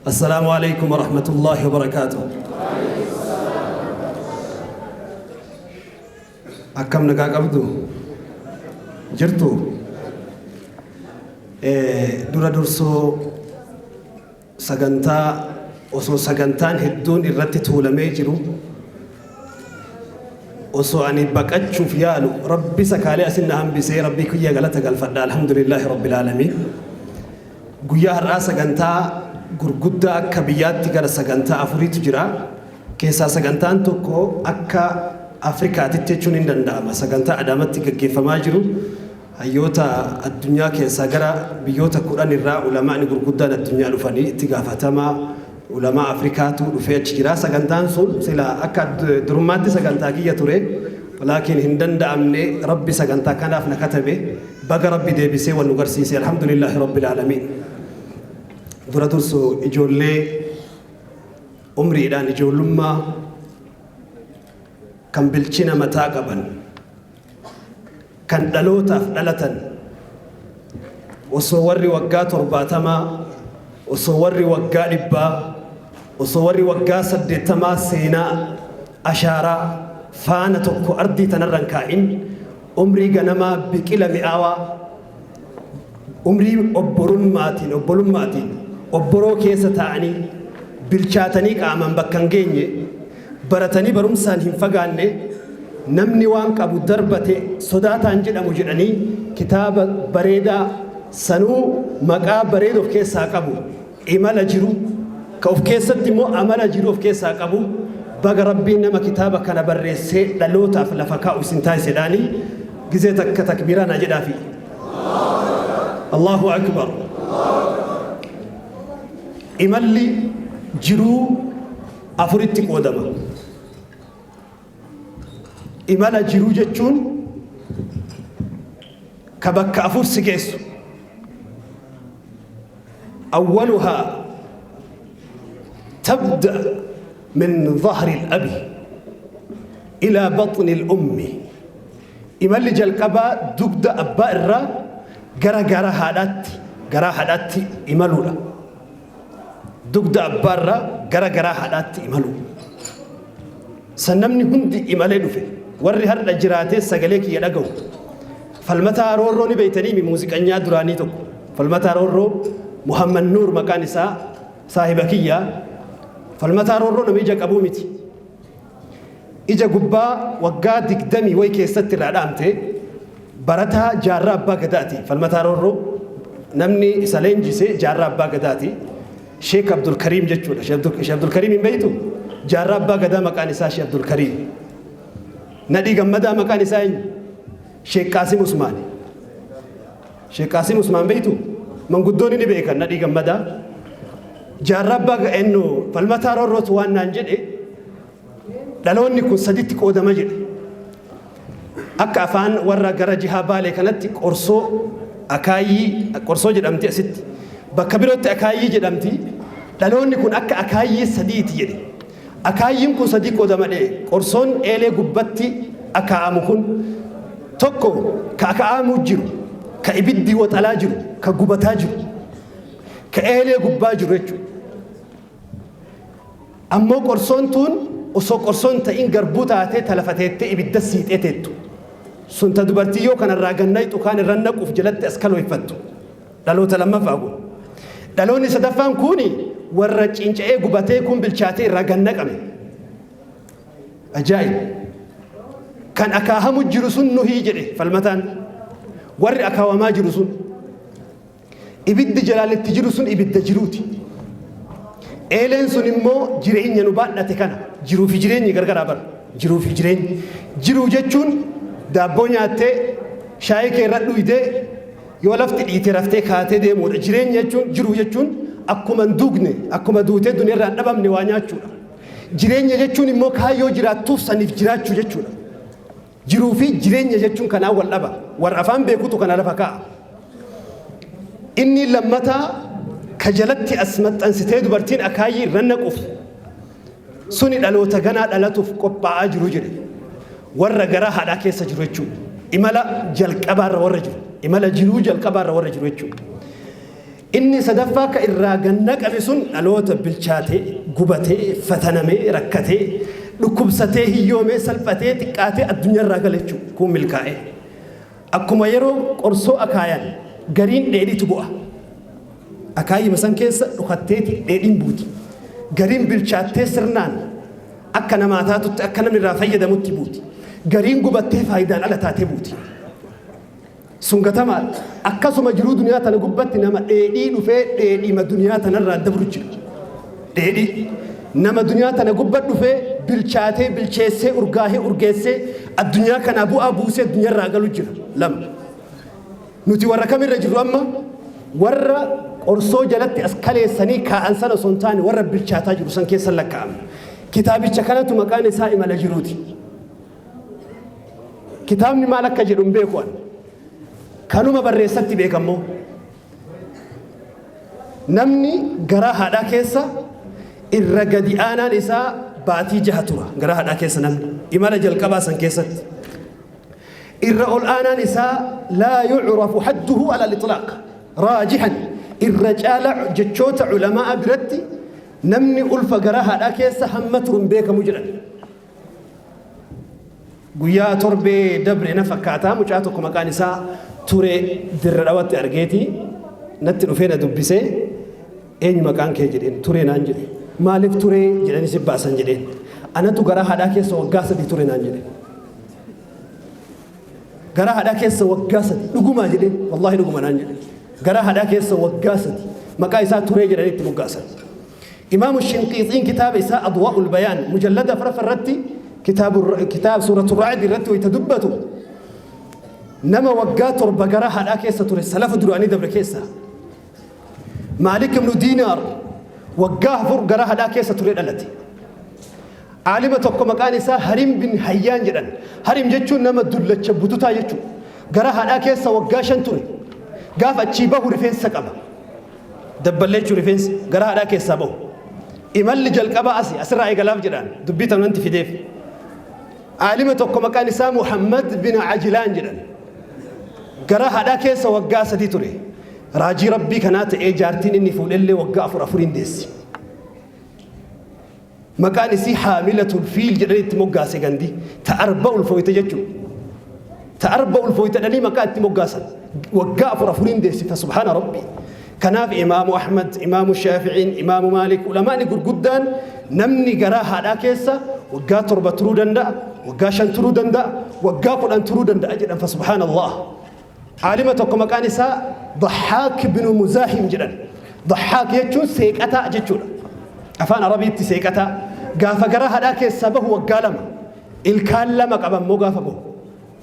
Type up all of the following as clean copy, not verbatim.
Assalaamu alaikum warahmatullaahi wabarakaatuh. Akkam nagaa qabdu? Jirtu? Dura dursoo sagantaa osoo sagantaan hedduun irratti tuulamee jiru osoo ani baqachuuf yaalu Rabbi sakaalee asin na hambisee Rabbii kiyya galata galfadha alhamdulillaahi rabbil aalamiin. Guyyaa har'aa sagantaa gurguddaa akka biyyaatti gara sagantaa afuriitu jira. Keessaa sagantaan tokko akka Afrikaatitti jechuun hin danda'ama. Sagantaa Adaamatti gaggeeffamaa jiru. Hayyoota addunyaa keessaa gara biyyoota 10 irraa ulamaa'ni gurguddaan addunyaa dhufanii itti gaafatamaa ulamaa Afrikaatu dhufee achi jira. Sagantaan sun sila akka durummaatti sagantaa kiyya ture. Laakiin hin danda'amne Rabbi sagantaa kanaaf na katabe. Baga Rabbi deebisee wal nu garsiise. Alhamdulillaahi Rabbil Aalamiin. Dura dursu ijoollee umriidhaan ijoollummaa kan bilchina mataa qaban kan dhalootaaf dhalatan osoo warri waggaa torbaatamaa osoo warri waggaa dhibbaa osoo warri waggaa saddeettamaa seenaa ashaaraa faana tokko ardii tanarra hin kaa'in umrii ganamaa biqila mi'aawaa Umrii obborummaatiin, obbolummaatiin, obboroo keessa taa'anii bilchaatanii qaamaan bakka hin geenye, baratanii barumsaan hin fagaanne, namni waan qabu darbate sodaataan jedhamu jedhanii kitaaba bareedaa sanuu maqaa bareeda of keessaa qabu imala jiru ka of keessatti immoo amala jiru of keessaa qabu baga Rabbiin nama kitaaba kana barreessee dhalootaaf lafa kaa'u isin taasisedhaanii gizee takka takbiiraa naa jedhaafi. Allahu akbar. Imalli jiruu afuritti qoodama. Imala jiruu jechuun ka bakka afur si geessu. Awwaluhaa tabda min dhahri al-abi ila batni al-ummi. Imalli jalqabaa dugda abbaa irraa gara gara haadhaatti garaa haadhaatti imaluudha. Dugda abbaa irraa gara garaa haadhaatti imaluu. San namni hundi imalee dhufe. Warri har'a jiraatee sagalee kiyya dhagahu. Falmataa Roorroo ni beeytaniimi muuziqanyaa duraanii tokko. Falmataa Roorroo Muhammad Nuur maqaan isaa saahiba kiyya. Falmataa Roorroo nama ija qabuu miti. Ija gubbaa waggaa digdamii wayi keessatti irraa dhaamte barataa Jaarraa Abbaa Gadaati. Falmataa Roorroo namni isa leenjise Jaarraa Abbaa Gadaati. Sheek Abdul Kariim jechuudha. Sheek Abdul Kariim hin beektu? Jaarraa Abbaa Gadaa maqaan isaa Sheek Abdul Kariim. Nadhii Gammadaa maqaan isaa eenyu? Sheek Qaasim Usmaani. Sheek Qaasim Usmaan beektu? Manguddoonni ni beekan Nadhii Gammadaa. Jaarraa Abbaa eenyu Falmataa Roorrootu waan naan jedhe Dhaloonni kun saditti qoodama jedhe. Akka afaan warra gara jihaa Baalee kanatti qorsoo, akaayyii, qorsoo jedhamti asitti. Bakka birootti akaayyii jedhamti. Dhaloonni kun akka akaayyii sadiiti jedhe. Akaayyiin kun sadii qoodama dhee. Qorsoon eelee gubbatti akaa'amu kun tokko ka akaa'amuu jiru, ka ibiddi waxalaa jiru, ka gubataa jiru, ka eelee gubbaa jiru jechuudha. Ammoo qorsoon tuun osoo qorsoo hin ta'in garbuu taatee ta lafa teettee ibidda siixee teettu. Sun ta dubartii yoo kana irraa gad nayxu kaan irra naquuf jalatti as kalooyfattu. Dhaloota lammaffaa kun. Dhaloonni sadaffaan kuuni warra ciinca'ee gubatee kun bilchaatee irraa gad naqame. Ajaa'ib! Kan akaahamu jiru sun nuhii jedhe falmataan. Warri akaawamaa jiru sun. Ibiddi jalaan itti jiru sun ibidda jiruuti. Eeleen sun immoo jireenya nu baadhate kana. Jiruu fi jireenyi gargaraa bara. Jiruu fi jireenyi. Jiruu jechuun daabboo nyaattee shaayii kee irra dhuydee yoo lafti dhiite raftee kaatee deemuudha. Jireenya jechuun jiruu jechuun akkuma hin duugne akkuma duutee duniyaa irraa hin dhabamne waa nyaachuudha. Jireenya jechuun immoo kaayyoo jiraattuuf saniif jiraachuu jechuudha. Jiruu fi jireenya jechuun kanaan wal dhaba. Warra afaan beekutu kana lafa kaa'a. Inni lammataa ka jalatti as maxxansitee dubartiin akaayyii irra naquuf suni dhaloota ganaa dhalatuuf qophaa'aa jiru jedhe. Warra garaa haadhaa keessa jiru jechuudha. Imala jalqabaarra warra jiru. Imala jiruu jalqabaarra warra jiru jechuudha. Inni sadaffaa ka irraa gannaqame sun dhaloota bilchaatee, gubatee, fatanamee, rakkatee, dhukkubsatee, hiyyoomee, salphatee, xiqqaatee addunyaarraa gala jechuudha. Kun milkaa'ee. Akkuma yeroo qorsoo akaayan gariin dheedhiitu bu'a. Akaayima san keessa dhokatteeti dheedhiin buuti. Gariin bilchaattee sirnaan akka namaa taatutti, akka namni irraa fayyadamutti buuti. Gariin gubattee faayidaan ala taatee buuti. Sun gatamaadha. Akkasuma jiruu duniyaa tana gubbatti nama dheedhii dhufee dheedhiima duniyaa tanarraa dabru jira. Dheedhii. Nama duniyaa tana gubba dhufee bilchaatee, bilcheessee, urgaahee, urgeessee, addunyaa kanaa bu'aa buusee addunyaarraa galu jira. Lama. Nuti warra kamirra jirru amma? Warra qorsoo jalatti as kaleessanii kaa'an sana osoo hin taane, warra bilchaataa jiru san keessa lakkaa'amna. Kitaabicha kanatu maqaan isaa Imala Jiruuti. Kitaabni maal akka jedhu hin beeku ani. Kanuma barreessatti beekammoo. Namni garaa haadhaa keessa irra gadi aanaan isaa baatii 6 tura, garaa haadhaa keessa namni imala jalqabaa san keessatti. Irra ol aanaan isaa laa yucrafu hadduhu ala al-itlaaq raajihan, irra caala jechoota ulamaa biratti namni ulfa garaa haadhaa keessa hamma turu hin beekamu jedhan. Guyyaa torbee dabre na fakkaataa, mucaa tokko maqaan isaa Ture Dirra Dhawatti argeeti natti dhufee na dubbisee. "Eenyu maqaan kee?" jedheen. "Turee" naan jedhe. "Maaliif Turee jedhanii si baasan?" jedheen. "Anatu garaa haadhaa keessa waggaa 3 ture" naan jedhe. Garaa haadhaa keessa waggaa 3. "Dhugumaa?" jedheen. "Wallaahi dhuguma" naan jedhe. Garaa haadhaa keessa waggaa 3, maqaa isaa Turee jedhanii itti moggaasan. Imaamu Shinqiixiin kitaaba isaa Adwaa'ul Bayaan mujallada afuraffaa irratti kitaaba Suuratu Racd irratti wayita dubbatu, nama waggaa 7 garaa haadhaa keessa ture salafa duraanii dabre keessa Maalik ibnu Diinaar waggaa 4 garaa haadhaa keessa ture dhalate. Aalima tokko maqaan isaa Harim bin Hayyaan jedhan. Harim jechuun nama dullacha bututaa jechuudha. Garaa haadhaa keessa waggaa 5 ture. Gaafa achii bahu rifeensa qaba. Dabballee jechuun rifeensa garaa haadhaa keessaa bahu. Imalli jalqabaa asi asirraa eegalaaf jedhaan dubbii tananti fideef. Aalima tokko maqaan isaa Muhammad bin Ajilaan jedhan. Garaa haadhaa keessa waggaa 3 ture. Raajii Rabbii kanaa ta'ee jaartiin inni fuudhellee waggaa afur afuriin deessi. Maqaan isii Haamilatul Fiil jedhanii itti moggaase gandi. Ta arba ulfooyte jechuudha. Ta arba ulfooyte jedhanii maqaa itti moggaasan. Waggaa afur afuriin deessi, fa subhaana Rabbii. Kanaaf Imaamu Ahmad, Imaamu Shaaficiin, Imaamu Maalik, ulamaani gurguddaan namni garaa haadhaa keessa waggaa 7 turuu danda'a, waggaa 5 turuu danda'a, waggaa 10 turuu danda'a jedhan, fa subhaana Allah. Aalima tokko maqaan isaa Dahaak binu Muzaahim jedhan. Dahaak jechuun seeqataa jechuudha. Afaan Arabiitti seeqataa. Gaafa garaa haadhaa keessaa bahu waggaa 2. Ilkaan lama qaba immoo gaafa bahu.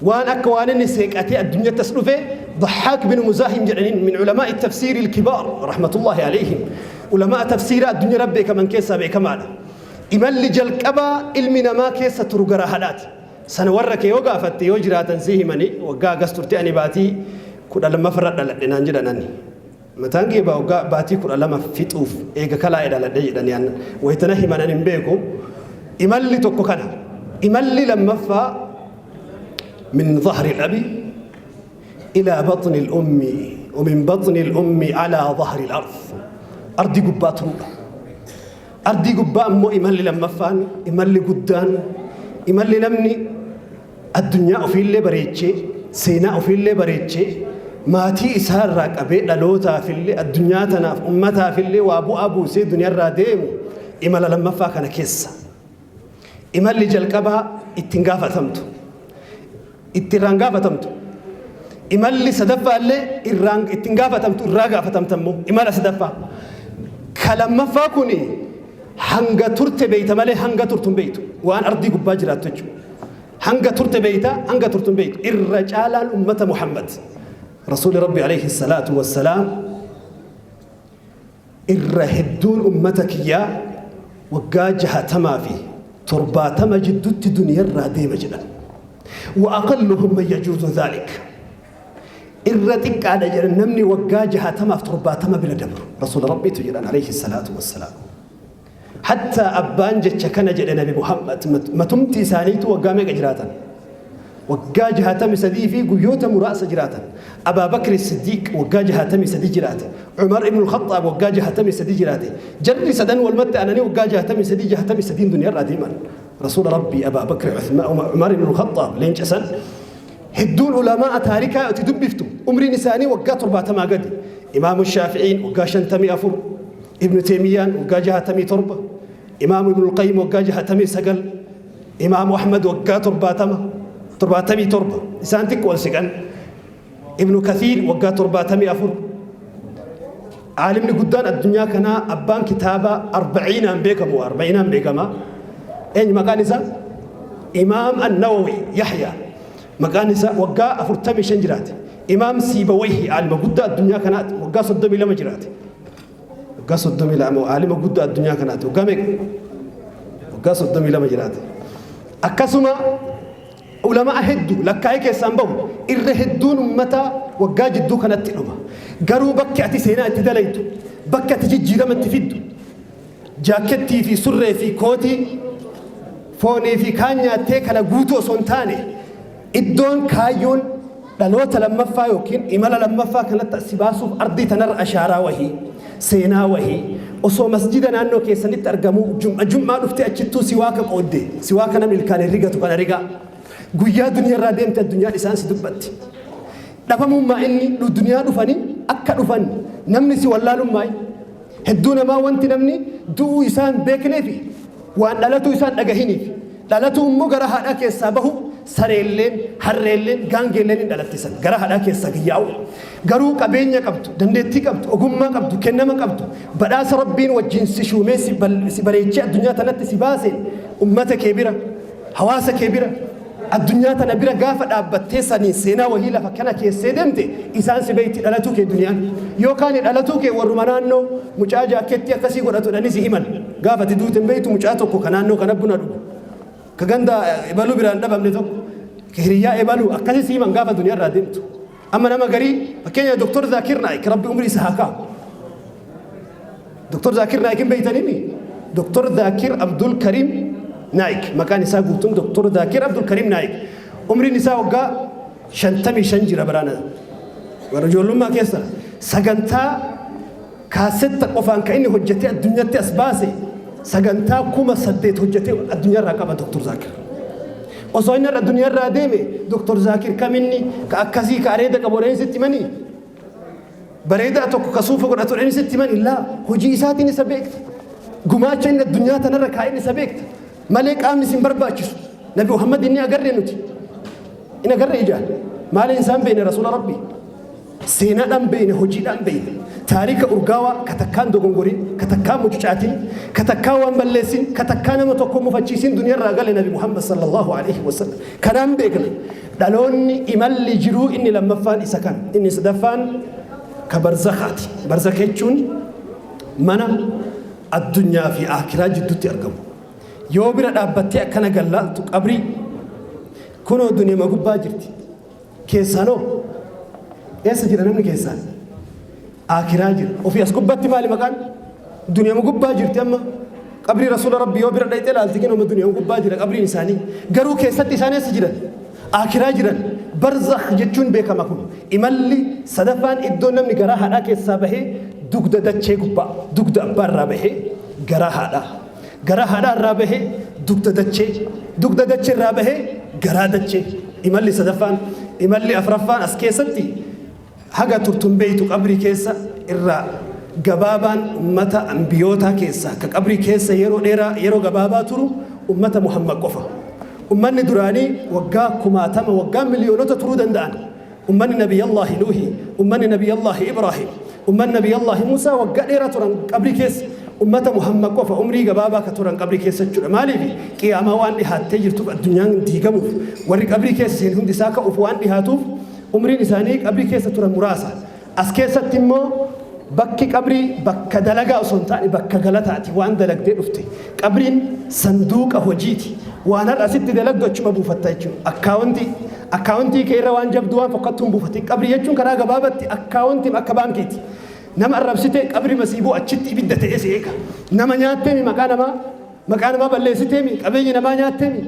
Waan akka waan inni seeqatee addunyaatti as dhufe. Dahaak binu Muzaahim jedhaniin, min ulamaa'i tafsiiri kibaar rahmatullahi alayhim. Ulamaa tafsiira addunyaa irra beekaman keessaa beekamaadha. Imalli jalqabaa ilmi namaa keessa turu garaa haadhaati. Sana warra kee yoo gaafatte, yoo jiraatan sii himanii, waggaa hagas turte. Ani baatii 12ffarra dhaladhe naan jedhan. Ani mataan kee waggaa baatii 12 fixuuf eega kalaa'e dhaladhe jedhanii an wayitana himanan hin beeku. Imalli tokko kana. Imalli lammaffaa min dhahri al-abi ila batni al-ummi wa min batni al-ummi ala dhahri al-ard. Ardii gubbaa turuudha. Ardii gubbaa ammoo imalli lammaffaan, imalli guddaan, imalli namni addunyaa ofiillee bareechee, seenaa ofiillee bareechee, maatii isaa irraa qabee dhalootaafillee, addunyaa tanaaf, ummataafillee waa bu'aa buusee duniyaarraa deemu imala lammaffaa kana keessa. Imalli jalqabaa ittiin gaafatamtu. Itti irraan gaafatamtu. Imalli sadaffaallee irraan ittiin gaafatamtu, irraa gaafatamta immoo imala sadaffaa. Ka lammaffaa kun hanga turte beeyta malee hanga turtu hin beeytu. Waan ardii gubbaa jiraattu jechuudha. Hanga turte beeyta, hanga turtu hin beeytu. Irra caalaan ummata Muhammad, Rasuuli Rabbi alayhi salaatu wassalaam, "Irra hedduun ummata kiyyaa waggaa 60 fi 70 jidduutti duniyarraa deema" jedhan. Wa aqalluhum man yajuuzu dhaalik. Irra xiqqaadha jedhan namni waggaa 60f 70 bira dabru. Rasuula Rabbiitu jedhan alayhi salaatu wassalaam. Hatta abbaan jecha kana jedhe, Nabi Muhammad, matumti isaaniitu waggaa meeqa jiraatan? Waggaa 63 fi guyyoota muraasa jiraatan. Abaa Bakri Siddiiq waggaa 63 jiraate. Umar ibn Khaxaab waggaa 63 jiraate. Jarri sadan walumatti aananii waggaa 63 63 duniyaarraa deeman. Rasuula Rabbii, Abaa Bakri, Umar ibn Khaxaab leenca san. Hedduun ulamaa taarikaa itti dubbiftu umriin isaanii waggaa 70 gadi. Imaamu Shaafi'iin waggaa 54, Ibnu Teemiyyaan waggaa 67, Imaamu Ibnu Qayyim waggaa 69, Imaamu Ahmad waggaa 70, 77, isaan xiqqoo ol siqan. Ibnu Kathiir waggaa 74. Aalimni guddaan addunyaa kanaa, abbaan kitaaba arba'iinaan beekamu, arba'iinaan beekama. Eenyu maqaan isaa? Imaam An-Nawawi Yahya. Maqaan isaa, waggaa 45 jiraate. Imaam Siibawayhi, aalima guddaa addunyaa kanaati, waggaa 32 jiraate. Waggaa 32, aalima guddaa addunyaa kanaati. Waggaa meeqa? Waggaa 32 jiraate. Akkasuma ulamaa hedduu lakkaa'ee keessaan bahu. Irra hedduun ummataa waggaa jidduu kanatti dhuma. Garuu bakki ati seenaa itti dalaytu, bakki ati jijjiirama itti fiddu, jaakkettii fi surree fi kootii foonii fi kaan nyaattee kana guutuu osoo hin taane, iddoon kaayyoon dhaloota lammaffaa yookiin imala lammaffaa kanatti si baasuuf ardii tanarra ashaaraa wahii, seenaa wahii, osoo masjida naannoo keessanitti argamu jum'a jum'aa dhuftee achittuu siwaaka qoodde, siwaaka namni ilkaan hin rigatu kana rigaa, guyyaa duniyaarraa deemte addunyaan isaan si dubbatti. Dhabamummaa inni duniyaa dhufanii akka dhufan namni si wallaalummaa. Hedduu namaa wanti namni du'uu isaan beekneefi waan dhalatuu isaan dhagahiniif. Dhalatuu immoo gara haadhaa keessaa bahu, sareelleen, harreelleen, gaangeelleen hin dhalattisan gara haadhaa keessaa gayyaa'u. Garuu qabeenya qabdu, dandeettii qabdu, ogummaa qabdu, kennama qabdu, badhaasa Rabbiin wajjin si shuumee si bareechee addunyaa tanatti si baaseen, ummata kee bira, hawaasa kee bira, addunyaa tana bira gaafa dhaabbattee saniin seenaa wahii lafa kana keessee deemte, isaan si beeyti dhalatuu kee duniyaan. Yookaan dhalatuu kee warruma naannoo mucaa jaakkeettii akkasii godhatudhani si himan. Gaafa ati duute hin beeytu, mucaa tokko ka naannoo kana buna dhugu, ka ganda ebaluu biraan dhabamne tokko, ka hiriyyaa ebaluu akkasii si himan gaafa duniyaa irraa deemtu. Amma nama garii, fakkeenya Doktor Zaakir Naayik, Rabbi umrii isa haa kaa'u. Doktor Zaakir Naayik hin beeytanii? Doktor Zaakir Abdul Karim Naayik maqaan isaa guutuun, Doktor Zaakir Abdul Karim Naayik. Umriin isaa waggaa 55 jira baraana. Warra ijoollummaa keessa sagantaa kaasetta qofaan kan inni hojjetee addunyaatti as baase, sagantaa 8,000 hojjetee addunyaarraa qaba Doktor Zaakir. Osoo inni har'a addunyaarraa deeme, Doktor Zaakir kaminni ka akkasii ka areeda qabu jedhanii sitti himanii? Bareedaa tokko ka suufa godhatu jedhanii sitti himanii? Laa, hojii isaatiin isa beekta. Gumaacha inni addunyaa tanarra kaa'een isa beekta. Malee qaamni isin barbaachisu. Nabi Muhammad inni agarre nuti. Inni agarre ijaan. Maaliin isaan beekne Rasuula Rabbii? Seenaadhaan beekne, hojiidhaan beekne. Taarika urgaawaa ka takkaan dogongorin, ka takkaan mucucaatin, ka takkaan waan balleessin, ka takkaa nama tokko mufachiisin duniyaarraa gale Nabi Muhammad sallallahu alaihi wasallam. Kanaan beekna. Dhaloonni imalli jiruu inni lammaffaan isa kana. Inni sadaffaan ka barzakaati. Barzaka jechuun mana addunyaa fi akiraa jidduutti argamu. Yoo bira dhaabbattee akkana gallaaltu, qabrii kunoo duniyaa gubbaa jirti. Keessaanoo eessa jira namni keessaan? Akiraa jira. Ofii as gubbatti maali maqaan? Duniyaa gubbaa jirti amma. Qabrii Rasuula Rabbi yoo bira dhayxee ilaalte, kinoo duniyaa gubbaa jira qabriin isaanii. Garuu keessatti isaan eessa jiran? Akiraa jiran. Barzakh jechuun beekama kun. Imalli sadaffaan iddoo namni garaa haadhaa keessaa bahee dugda dachee gubbaa, dugda abbaa irraa bahee garaa haadhaa. Garaa haadhaa irraa bahee dugda dachee, dugda dachee irraa bahee garaa dachee. Imalli sadaffaan, imalli afraffaan as keessatti haga turtun beeytu qabrii keessa. Irraa gabaabaan ummata ambiyootaa keessaa ka qabrii keessa yeroo dheeraa, yeroo gabaabaa turu ummata Muhammad qofa. Ummanni duraanii waggaa kumaatama, waggaa miliyoonota turuu danda'an. Ummanni Nabiyallaahi Nuuhi, ummanni Nabiyallaahi Ibraahim, ummanni Nabiyallaahi Muusaa waggaa dheeraa turan qabrii keessa. Ummata Muhammad qofa umrii gabaabaa ka turan qabrii keessa jechuudha. Maaliif? Qiyaamaa waan dhihaattee jirtuuf, addunyaan diigamuuf, warri qabrii keessa seen hundi isaa ka'uuf waan dhihaatuuf, umriin isaanii qabrii keessa turan muraasa. As keessatti immoo bakki qabrii bakka dalagaa osoo hin taane bakka galataati, waan dalagdee dhufte. Qabriin sanduuqa hojiiti. Waan har'a asitti dalagdu achuma buufatta jechuudha. Akkaawwantii kee irra waan jabduu, waan fokkattuu hin buufatin. Qabrii jechuun karaa gabaabatti akkaawwantii akka baankiiti. Nama arrabsite, qabri masiibuu achitti ibidda ta'ee si eega. Nama nyaatteemi, maqaa namaa balleessiteemi, qabeenya namaa nyaatteemi,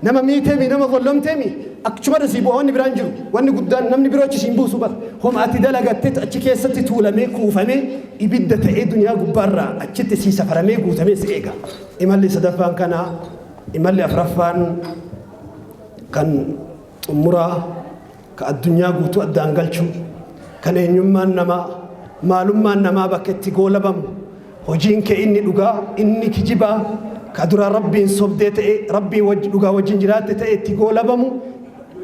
nama miiteemi, nama gollomteemi, Achumarra sii bu'a, wanni biraan jiru. Wanni guddaan namni biroo achi siin buusu bara. Homa ati dalagattetu achi keessatti tuulamee kuufamee ibidda ta'ee duniyaa gubbaarraa achitti sii safaramee guutamee si eega. Imalli sadaffaan kana, imalli afraffaan kan xumuraa, ka addunyaa guutuu addaan galchu, kan eenyummaan namaa, maalummaan namaa bakka itti goolabamu, hojiin kee inni dhugaa, inni kijibaa, ka duraan Rabbiin sobdee ta'e, Rabbiin wajji dhugaa wajjin jiraatte ta'e itti goolabamu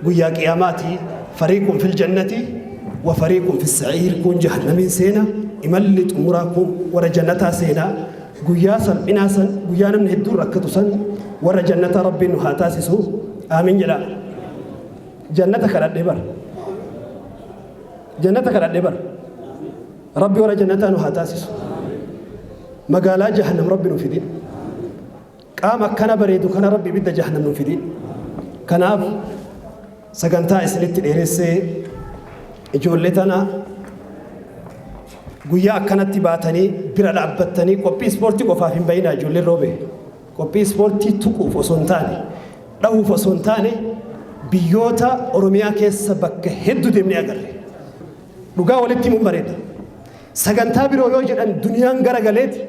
guyyaa qiyaamaati. Fariiqun fil jannati wa fariiqun fis sa'iir, kun jahannamiin seena, imalli xumuraa kun warra jannataa seena. Guyyaa salphinaa san, guyyaa namni hedduun rakkatu san, warra jannataa Rabbiin nu haa taasisu. Aamiin jedhaa. Jannata kadhadhe bar. Jannata kadhadhe bar. Rabbi warra jannataa nu haa taasisu. Magaalaa jahannam Rabbi nu fidin. Qaama akkana bareedu kana Rabbi ibidda jahannam nu fidin. Kanaaf sagantaa isinitti dheeressee, ijoollee tana guyyaa akkanatti baatanii bira dhaabbattanii, qophii ispoortii qofaaf hin bayinaa. Ijoolleen Roobe qophii ispoortii tuquuf osoo hin taane, dhahuuf osoo hin taane, biyyoota Oromiyaa keessa bakka hedduu deemnee agarre. Dhugaa walitti himuun bareeda. Sagantaa biroo yoo jedhan duniyaan gara galeeti.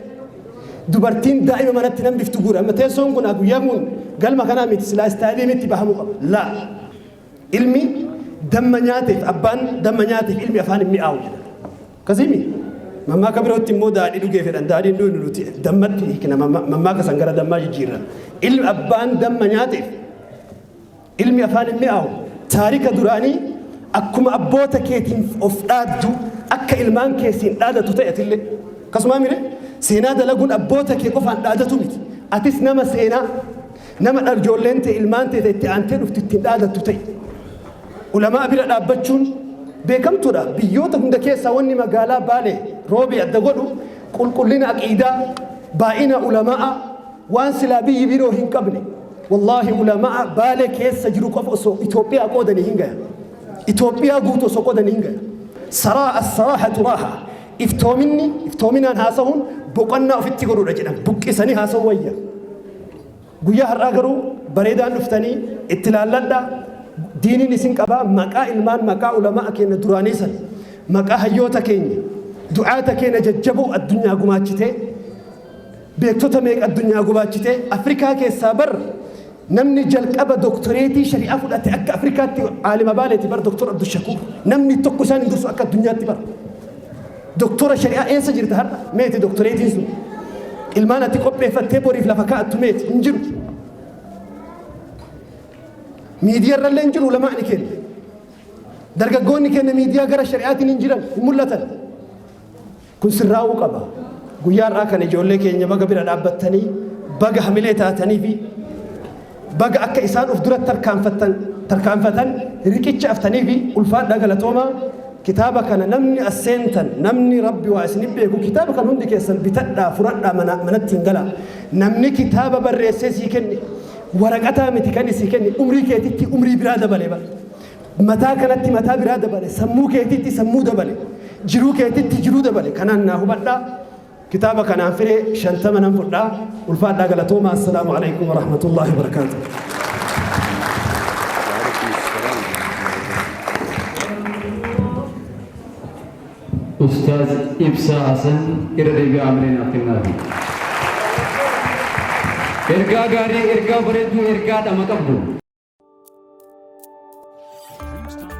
Dubartiin daa'ima manatti nan biftu guura. Amma teessoon kun guyyaa kun galma kanaa miti, silaa istaadiyeemitti bahamuu qaba. Laa. Ilmi damma nyaateef, abbaan damma nyaateef ilmi afaan hin mi'aawu jedhan. Akkasiimi. Mammaaka birootti immoo daadhii dhugee fedhan, daadhiin dhugnu nuti dammatti hiikna, mammaaka san gara dammaa jijjiirra. Ilmi abbaan damma nyaateef ilmi afaan hin mi'aawu. Taarika duraanii akkuma abboota keetiin of dhaaddu akka ilmaan keessiin dhaadatu ta'e atillee. Akkasumaa mire, seenaa dalaguun abboota kee qofaan dhaadatu miti. Atis nama seenaa, nama ijoolleen ta'e, ilmaan ta'e itti aantee dhuftu ittiin dhaadattu ta'e. Ulamaa bira dhaabbachuun beekamtuudha. Biyyoota hunda keessaa wanni magaalaa Baalee Roobee adda godhu qulqullina aqiidaa, baay'ina ulamaa, waan silaa biyyi biroo hin qabne. Wallaahi, ulamaa Baalee keessa jiru qofa osoo Itoophiyaa qoodanii hin gaya. Itoophiyaa guutuu osoo qoodanii hin gaya. Saraa as-saraahatu raaha. Iftoominni, iftoominaan haasa'uun boqonnaa ofitti godhuudha jedhan. Buqqisanii haasa'uu wayya. Guyyaa har'aa garuu bareedaan dhuftanii itti ilaalladhaa. Diiniin isin qabaa, maqaa ilmaan, maqaa ulamaa keenya duraanii san, maqaa hayyoota keenya, du'aata keenya jajjaboo addunyaa gumaachitee, beektota meeqa addunyaa gumaachitee. Afrikaa keessaa bar namni jalqaba doktoreetii shari'aa fudhate akka Afrikaatti aalima Baaleeti bar, Doktor Abdushakuur. Namni tokko isaan hin dursu akka addunyaatti bar. Doktora shari'aa eessa jirta har'a? Meeti doktoreetiin sun? Ilmaan ati qopheeffattee boriif lafa kaa'attu meeti? Hin jiru. Miidiyaa irrallee hin jiru ulamaa'ni keenya. Dargaggoonni keenya miidiyaa gara shari'aatiin hin jiran, hin mul'atan. Kun sirraa'uu qaba. Guyyaa har'aa kana ijoollee keenya baga bira dhaabbattanii, baga hamilee taatanii fi baga akka isaan of duratti tarkaanfatan riqicha aftanii fi ulfaadhaa, galatoomaa. Kitaaba kana namni as seentan, namni Rabbi waa isin beeku, kitaaba kan hundi keessan bitadhaa, furadhaa, mana manatti hin galaa. Namni kitaaba barreessee sii kenne waraqataa miti kan isii kenne, umrii keetitti umrii biraa dabale bara. Mataa kanatti mataa biraa dabale, sammuu keetitti sammuu dabale, jiruu keetitti jiruu dabale. Kanaan naa hubadhaa. Kitaaba kanaan firee 50 nan fudhaa. Ulfaadhaa, galatooma. Assalaamu alaikum warahmatullaahi wabarakaatuh. وعليكم السلام ورحمة الله. Ustaaz Ibsaa Hasan irra deebi'aa amileen kennaafi. Ergaa gaarii, ergaa bareedduu, ergaa dhama qabdu. Dreamstime.